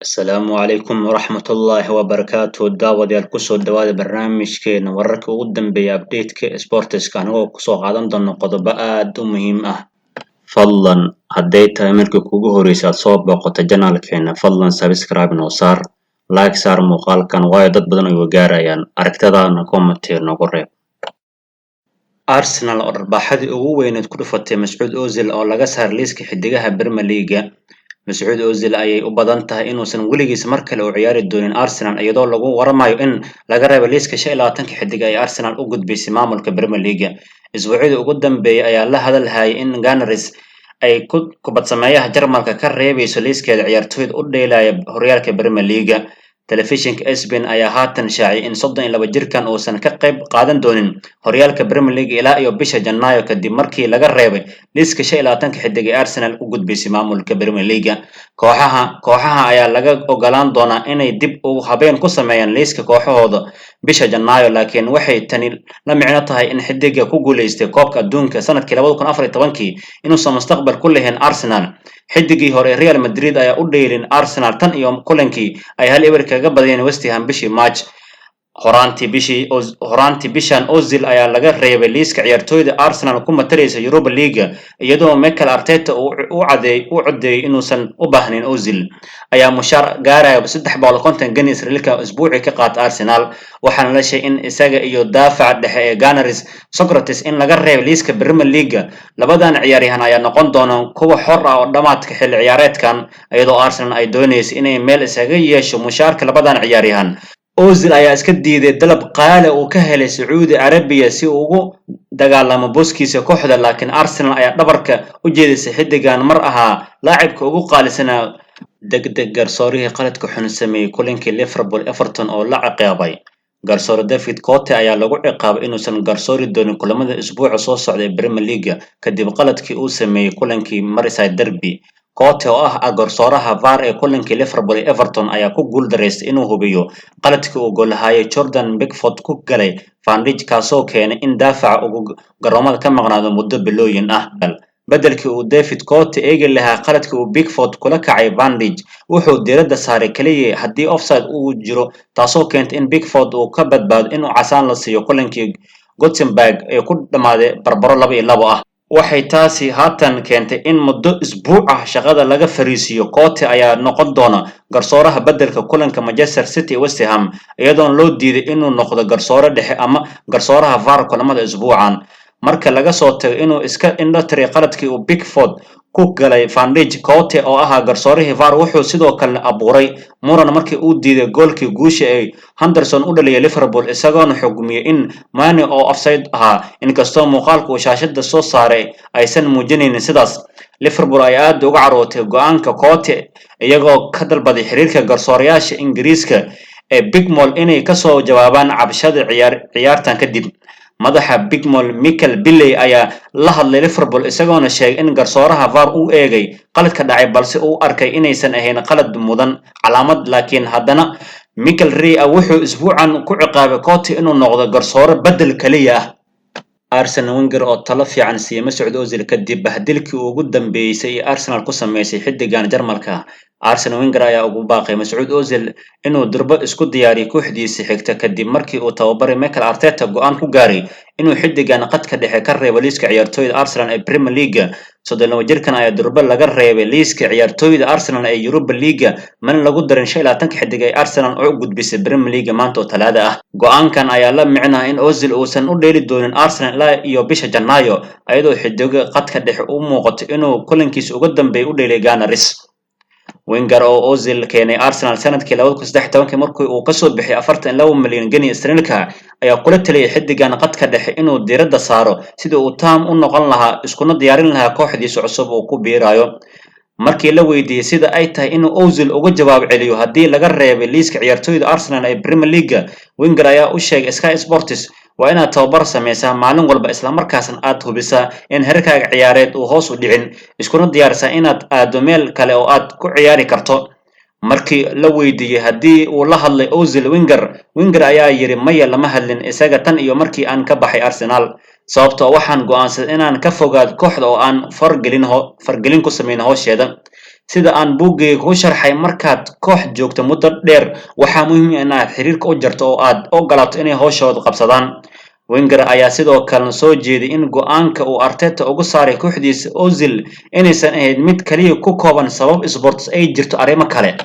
Asalaamu calaykum waraxmatullaahi wabarakaatu. Daawadayaal, kusoo dhawaada barnaamijkeena wararka ugu dambeeya, update-ka sports-ka, anagoo kusoo qaadan doono qodobo aad u muhiim ah. Fadlan, hadday tahay markii kugu horreysay aad soo booqato channel-keena, fadlan subscribe noo saar, like saar muuqaalkan, waayo dad badan ay gaarayaan. Aragtadaana comment noogu reeb. Arsenal oo dharbaaxadii ugu weyneed ku dhufatay Mesut Ozil oo laga saaray liiska xidigaha Premier League. Mesut Ozil ayay u badan tahay inuusan weligiis mar kale u ciyaari doonin Arsenal, iyadoo lagu waramayo in laga reebay liiska 25-ka xidig ay Arsenal u gudbisay maamulka Premier League. Isbuucyadii ugu dambeeyay ayaa la hadal hayay in Gunners ay kubad sameeyaha Jarmalka ka reebayso liiskeeda ciyaartoyda u dheelaya horyaalka Premier League. Telefishinka ESPN ayaa haatan shaaciyay in 32 jirkan uusan ka qayb qaadan doonin horyaalka Premier League ilaa iyo bisha Janaayo, kadib markii laga reebay liiska 25-ka xidig ee Arsenal u gudbisay maamulka Premier League. Kooxaha ayaa laga ogolaan doonaa inay dib u habeen ku sameeyaan liiska kooxahooda bisha Janaayo, laakiin waxay tani la micno tahay in xidiga ku guuleystay koobka adduunka sanadkii 2014-kii inuusan mustaqbal ku lahayn Arsenal. Xidigii hore ee Real Madrid ayaa u dheelin Arsenal tan iyo kulankii ay 1-0 kaga badiyeen West Ham bishii March. Horaantii bishan, Ozil ayaa laga reebay liiska ciyaartoyda Arsenal ku matalaysa Europa League, iyadoo Mikel Arteta uu u codeeyay inuusan u baahnayn. Ozil ayaa mushaar gaaraya 350 geni Israa'iilka isbuucii ka qaata Arsenal, waxaana la sheegay in isaga iyo daafaca dhexe ee Gunners Socrates in laga reebay liiska Premier League. Labadan ciyaaryahan ayaa noqon doona kuwa xor ah oo dhamaadka xilli ciyaareedkan, iyadoo Arsenal ay doonayso inay meel isaga yeesho mushaarka labadan ciyaaryahan. Ozil ayaa iska diiday dalab qaali uu ka helay Sacuudi Carabiya si uu ugu dagaalamo booskiisa kooxda, laakiin Arsenal ayaa dhabarka u jeedisay xiddigan mar ahaa laacibka ugu qaalisanaa. Degdeg, garsoorihii qaladka xun sameeyay kulankii Liverpool Everton oo la ciqaabay. Garsoore David Cote ayaa lagu ciqaabay inuusan garsoori doonin kulamada isbuuca soo socda ee Premier League kadib qaladkii uu sameeyay kulankii Merseyside Derby. Cote oo ah garsooraha VAR ee kulankii Liverpool ee Everton ayaa ku guuldareystay inuu hubiyo qaladkii uu goolhaye Jordan Pickford ku galay Van Dijk, kaasoo keenay in daafaca uu garoomada ka maqnaado muddo bilooyin ah. Beddelkii uu David Cote eegi lahaa qaladkii uu Pickford kula kacay Van Dijk, wuxuu diiradda saaray kaliya haddii offside uu jiro, taasoo keentay in Pickford uu ka badbaado inuu casaan la siiyo kulankii Gothenburg ee ku dhammaaday barbaro 2-2 ah. Waxay taasi haatan keentay in muddo isbuuc ah shaqada laga fariisiyo. Cote ayaa noqon doona garsooraha beddelka kulanka Manchester City West Ham, iyadoona loo diiday inuu noqdo garsoore dhexe ama garsooraha VAR kulamada isbuucan. Marka laga soo tago inuu iska indho tiray qaladkii uu Pickford ku galay Van Dijk, Cote oo ahaa garsoorihii VAR wuxuu sidoo kale abuuray muran markii uu diiday goolkii guusha ee Henderson u dhaliyay Liverpool, isagoona xugmiyay in Mane oo offside ahaa, inkastoo muuqaalka uu shaashada soo saaray aysan muujinaynin sidaas. Liverpool ayaa aad uga carootay go'aanka Cote, iyagoo ka dalbaday xiriirka garsoorayaasha Ingiriiska ee PGMOL inay kasoo jawaabaan cabashada ciyaartan kadib. Madaxa PGMOL Michael Pilley ayaa la hadlay Liverpool, isagoona sheegay in garsooraha VAR uu eegay qaladka dhacay, balse uu arkay inaysan ahayn qalad mudan calaamad. Laakiin haddana Michael Ray wuxuu isbuucan ku ciqaabay Cote inuu noqdo garsoore bedel kaliya ah. Arsene Wenger oo talo fiican siiyay Mesut Ozil kadib bahdilkii ugu dambeysay ee Arsenal ku sameysay xiddigan Jarmalka. Arsene Wenger ayaa ugu baaqay Mesut Ozil inuu durbo isku diyaariyo kooxdiisa xigta, kadib markii uu tababaray Mikel Arteta go'aan ku gaaray inuu xiddigan khadka dhexe ka reebo liiska ciyaartoyda Arsenal ee Premier League. 32 jirkan ayaa durbo laga reebay liiska ciyaartoyda Arsenal ee Europa League, mana lagu darin 25-ka xiddig ay Arsenal u gudbisay Premier League maanta oo Talaada ah. Go'aankan ayaa la micno ah in Ozil uusan u dheeli doonin Arsenal ilaa iyo bisha Janaayo, iyadoo xiddiga khadka dhexe u muuqato inuu kulankiisa ugu dambeeyay u dheelay Gunners. Wenger oo Ozil keenay Arsenal sanadkii 2013 markii uu kasoo bixiyay 42 milyan geni sterlinka, ayaa kula taliyay xiddigan khadka dhexe inuu diiradda saaro sidii uu taam u noqon lahaa, iskuna diyaarin lahaa kooxdiisa cusub uu ku biirayo. Markii la weydiiyey sida ay tahay inuu Ozil uga jawaab celiyo haddii laga reebay liiska ciyaartoyda Arsenal ee Premier League, Wenger ayaa u sheegay Sky Sports: "Waa inaad tababar sameysaa maalin walba, islamarkaasna aad hubisaa in heerkaaga ciyaareed uu hoos u dhicin, iskuna diyaarsaa inaad aado meel kale oo aad ku ciyaari karto." Markii la weydiiyey haddii uu la hadlay Ozil Wenger, Wenger ayaa yidhi: "Maya, lama hadlin isaga tan iyo markii aan ka baxay Arsenal, sababtoo waxaan go'aansaday inaan ka fogaado kooxda oo aan fargelin ku sameyn howsheeda." Sida aan buuggayga ku sharxay, markaad koox joogto muddo dheer, waxaa muhiim ah inaad xiriirka u jarto oo aad ogolaato inay hawshooda qabsadaan. Wenger ayaa sidoo kale soo jeeday in go'aanka uu Arteta uga saaray kooxdiisa Ozil inaysan ahayn mid kaliya ku kooban sabab sports, ay jirto arrimo kale.